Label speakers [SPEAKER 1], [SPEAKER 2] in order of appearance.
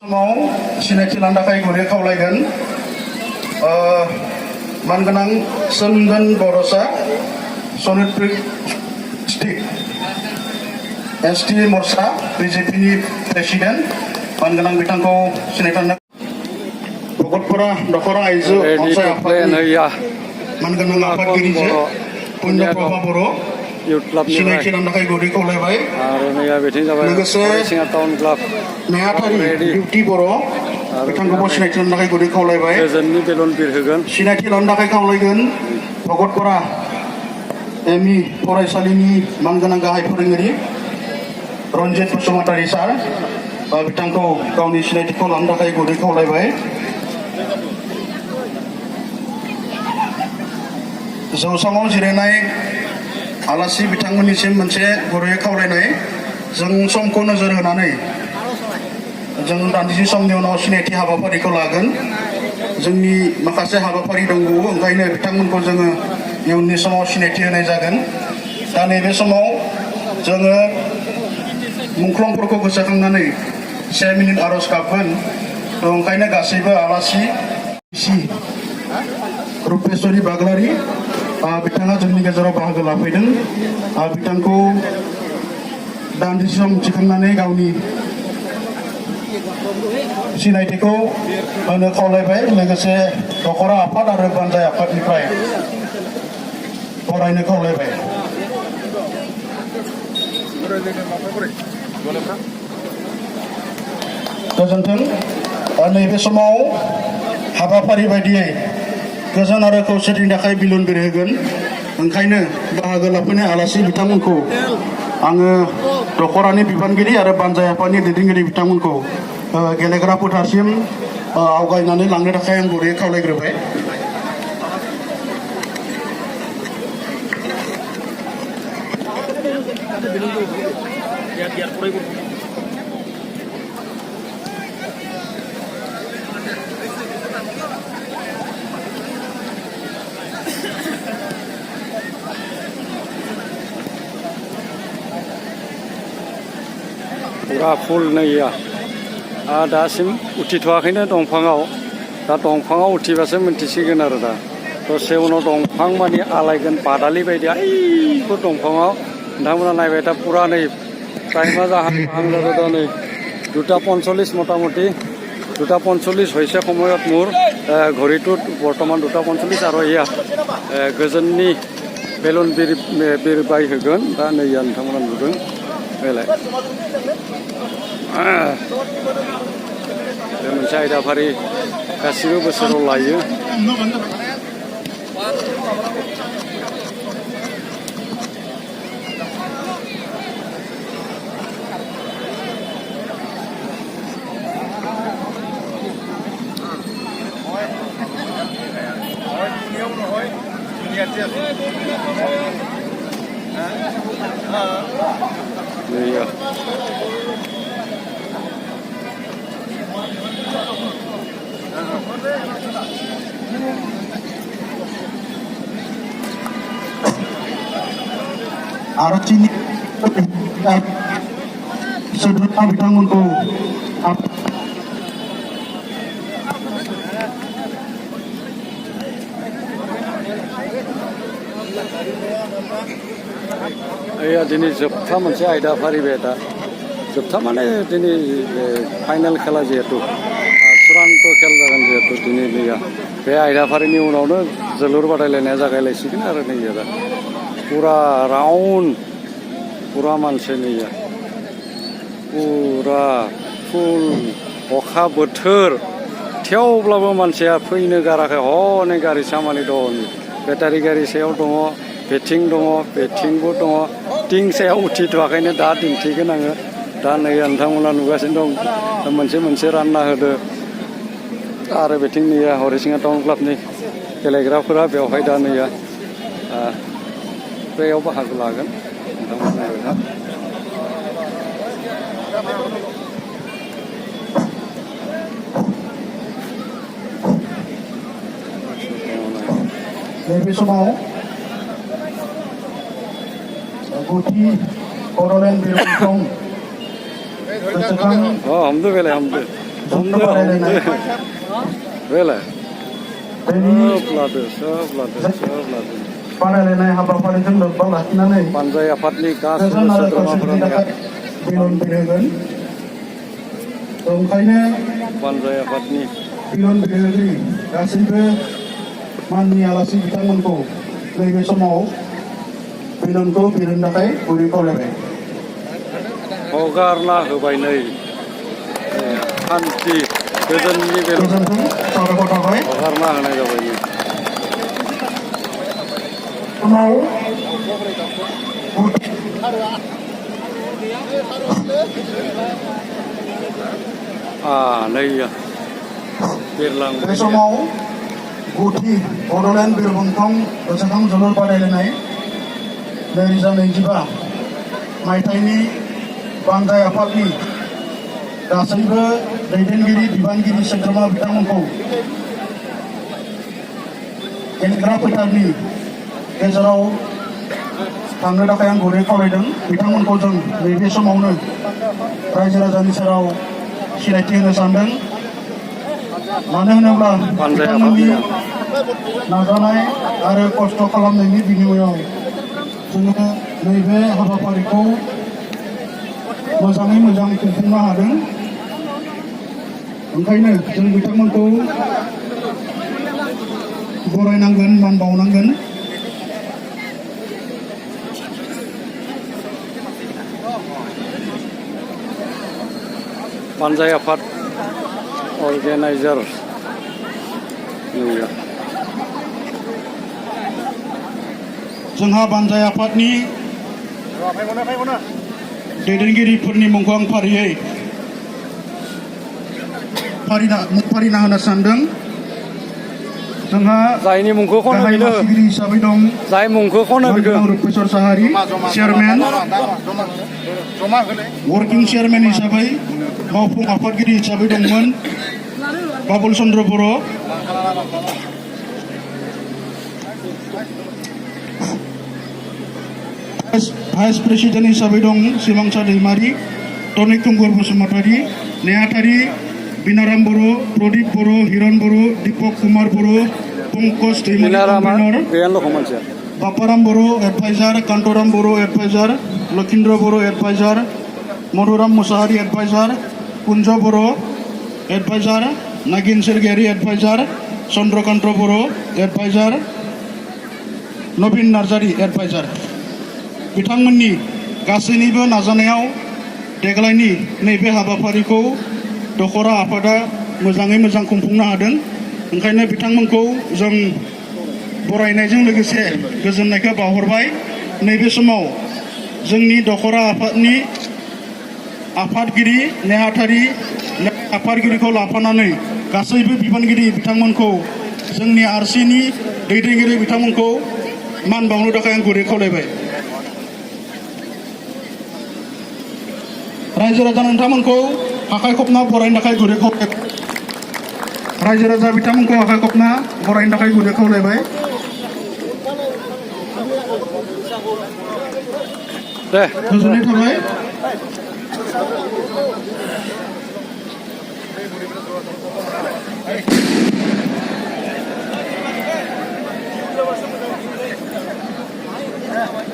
[SPEAKER 1] समाव सिनायथि लानो थाखाय गुरै खावलायगोन मानगोनां सोमदोन बड'सा सनितपुर एसटि मोर्चा बिजेपिनि प्रेसिडेन्ट मानगोनां बिथांखौ सिनायथि भगतपुरा दखरा आइजो अनसाय आफादनि मानगोनां आफादगिरिजो पुण्यप्रभा बर' सिनायथि लानो थाखाय गुरै खावलायबाय लोगोसे नेहाथारि डिउटि बर' बिथांखौबो सिनायथि लानो थाखाय गुरै खावलायबाय सिनायथि लानो थाखाय खावलायगोन भगतपुरा एमइ फरायसालिनि मानगोनां गाहाय फोरोंगिरि रन्जित बसुमतारी सार बिथांखौ गावनि सिनायथिखौ लानो थाखाय गुरै खावलायबाय जौसाङाव जिरायनाय आलासि बिथांमोननिसिम मोनसे गुरै खावलायनाय जों समखौ नोजोर होनानै जों दान्दिसे समनि उनाव सिनायथि हाबाफारिखौ लागोन जोंनि माखासे हाबाफारि दंबावो ओंखायनो बिथांमोनखौ जोङो इयुननि समाव सिनायथि होनाय जागोन दा नैबे समाव जोङो मुंख्लंफोरखौ गोसोखांनानै 1 मिनिट आर'ज गाबगोन ओंखायनो गासैबो आलासि रुपेश्वरी बाग्लारी बिथाङा जोंनि गेजेराव बाहागो लाफैदों बिथांखौ दान्दिसे सम थिखांनानै गावनि सिनायथिखौ होनो खावलायबाय लोगोसे दखरा आफाद आरो बानजाय आफादनिफ्राय फरायनो खावलायबाय गोजोन्थों नैबे समाव हाबाफारि बायदियै गोजोन आरो खौसेथिनि थाखाय बिलुन बिरहोगोन ओंखायनो बाहागो लाफैनाय आलासि बिथांमोनखौ आङो दखरानि बिबानगिरि आरो बानजाय आफादनि दैदेनगिरि बिथांमोनखौ गेलेग्रा फोथारसिम आवगायनानै लांनो थाखाय आं गुरैयै खावलायग्रोबाय
[SPEAKER 2] पुरा फुल नैया दासिम उथिथ'वाखैनो दंफाङाव दा दंफाङाव उथिबासो मिन्थिसिगोन आरो दा दसे उनाव दंफां मानि आलायगोन बादालि बायदि ओइफोर दंफाङाव नोंथांमोना नायबाय दा पुरा नै टाइमा जाहां दा नै 2:45 मटामटि 2:45 হৈছে সময়ত মোৰ ঘড়ীটোত বৰ্তমান 2:45 আৰু এয়া गोजोननि बेलुन बिरबाय होगोन दा नैया नोंथांमोना नुदों बेलाय बे मोनसे आयदाफारि गासिबो बोसोराव लायो iya
[SPEAKER 1] आर'जनि सोद्रोमा बिथांमोनखौ
[SPEAKER 2] दिनै जोबथा मोनसे आयदाफारि बे दा जोबथा माने दिनै फाइनाल खेला जिहेतु चुरान्त खेल जागोन जिहेतु दिनै नैया बे आयदाफारिनि उनावनो जोलुर बादायलायनाया जागायलायसिगोन आरो नैया दा पुरा राउन्ड पुरा मानसि नैया पुरा फुल अखा बोथोर थेवब्लाबो मानसिया फैनो गाराखै हनै गारि सामानि दं बेटारि गारि सायाव दङ बेथिं दङ बेथिंबो दङ थिं सायाव उथिथ'वाखैनो दा दिन्थिगोन आङो दा नै नोंथांमोना नुगासिनो दं मोनसे रानना होदो आरो बेथिं नैया हरिसिङा टाउन क्लाबनि गेलेग्राफोरा बेवहाय दा नैया बेयाव बाहागो लागोन नोंथांमोना
[SPEAKER 1] नैबे समाव गुदि करणेल बिरखं
[SPEAKER 2] हमदो बेलाय हमदो
[SPEAKER 1] जंनो बादायलायनाय
[SPEAKER 2] बेलाय
[SPEAKER 1] बेनि
[SPEAKER 2] सोब लादो
[SPEAKER 1] बादायलायनाय हाबाफारिजों लोब्बा लाखिनानै
[SPEAKER 2] पान्जाय आफादनि
[SPEAKER 1] गोजोन
[SPEAKER 2] गासैबो
[SPEAKER 1] आरो
[SPEAKER 2] सोद्रोमाफोरा
[SPEAKER 1] खौसेथिनि थाखाय बिलन बिरहोगोन ओंखायनो
[SPEAKER 2] पान्जाय आफादनि
[SPEAKER 1] बिलन बिरहोगिरि गासैबो माननि आलासि बिथांमोनखौ नैबे समाव बिलनखौ बिरहोनो थाखाय गुरै खावलायबाय
[SPEAKER 2] हगारना होबाय नै शान्ति गोजोननि बेलायाव
[SPEAKER 1] गोजोन्थों साबायखर थाबाय
[SPEAKER 2] हगारना होनाय जाबाय नै
[SPEAKER 1] उनाव
[SPEAKER 2] नै बिरलांबाय
[SPEAKER 1] बे समाव गुथि बड'लेण्ड बिरबुंथं गोसोखां जोलुर बादायलायनाय 2025 मायथाइनि बान्जाय आफादनि गासैबो दैदेनगिरि बिबानगिरि सोद्रोमा बिथांमोनखौ गेलेग्रा फोथारनि गेजेराव थांनो थाखाय आं गुरै खावलायदों बिथांमोनखौ जों नैबे समावनो रायजो राजानि सेराव सिनायथि होनो सानदों मानो होनोब्ला बिथांमोननि नाजानाय आरो खस्थ' खालामनायनि बिनिमयाव जोङो नैबे हाबाफारिखौ मोजाङै मोजां खुंफुंनो हादों ओंखायनो जों बिथांमोनखौ बरायनांगोन मान बावनांगोन
[SPEAKER 2] पान्जाय आफाद अर्गेनाइजार
[SPEAKER 1] जोंहा बान्जाय आफादनि दैदेनगिरिफोरनि मुंखौ आं फारियै फारिना होनो सानदों जोंहा
[SPEAKER 2] जायनि मुंखौ खनो
[SPEAKER 1] गाहाय
[SPEAKER 2] बेनो
[SPEAKER 1] मासिगिरि हिसाबै दं
[SPEAKER 2] जाय मुंखौ खनो बेखौ
[SPEAKER 1] रुपेश्वर साहारि चेयारमेन वर्किं चेयारमेन हिसाबै मावफुं आफादगिरि हिसाबै दंमोन बाबुल चन्द्र बर' भाइस प्रेसिडेन्ट हिसाबै दं सिमांसा दैमारि टनिक खुंगुर बसुमतारी नेहाथारि बिनाराम बर' प्रदीप बर' हिरन बर' दीपक कुमार बर' पंकज दैमारि बापाराम बर' एडभाइजार कान्तराम बर' एडभाइजार लखिन्द्र बर' एडभाइजार मधुराम मुसाहारि एडभाइजार कुंज बर' एडभाइजार नागिन सरगियारि एडभाइजार चन्द्रकान्त बर' एडभाइजार नवीन नार्जारि एडभाइजार बिथांमोननि गासैनिबो नाजानायाव देग्लायनि नैबे हाबाफारिखौ दखरा आफादा मोजाङै मोजां खुंफुंनो हादों ओंखायनो बिथांमोनखौ जों बरायनायजों लोगोसे गोजोननायखौ बावहरबाय नैबे समाव जोंनि दखरा आफादनि आफादगिरि नेहाथारि आफादगिरिखौ लाफानानै गासैबो बिबानगिरि बिथांमोनखौ जोंनि आरसिनि दैदेनगिरि बिथांमोनखौ मान बावनो थाखाय आं गुरै खावलायबाय रायजो राजा नोंथांमोनखौ आखाइ खबना बरायनो थाखाय गुरै खावलायबाय रायजो राजा बिथांमोनखौ आखाइ खबना बरायनो थाखाय गुरै खावलायबाय
[SPEAKER 2] दे
[SPEAKER 1] गोजोननाय थाबाय
[SPEAKER 3] Yeah.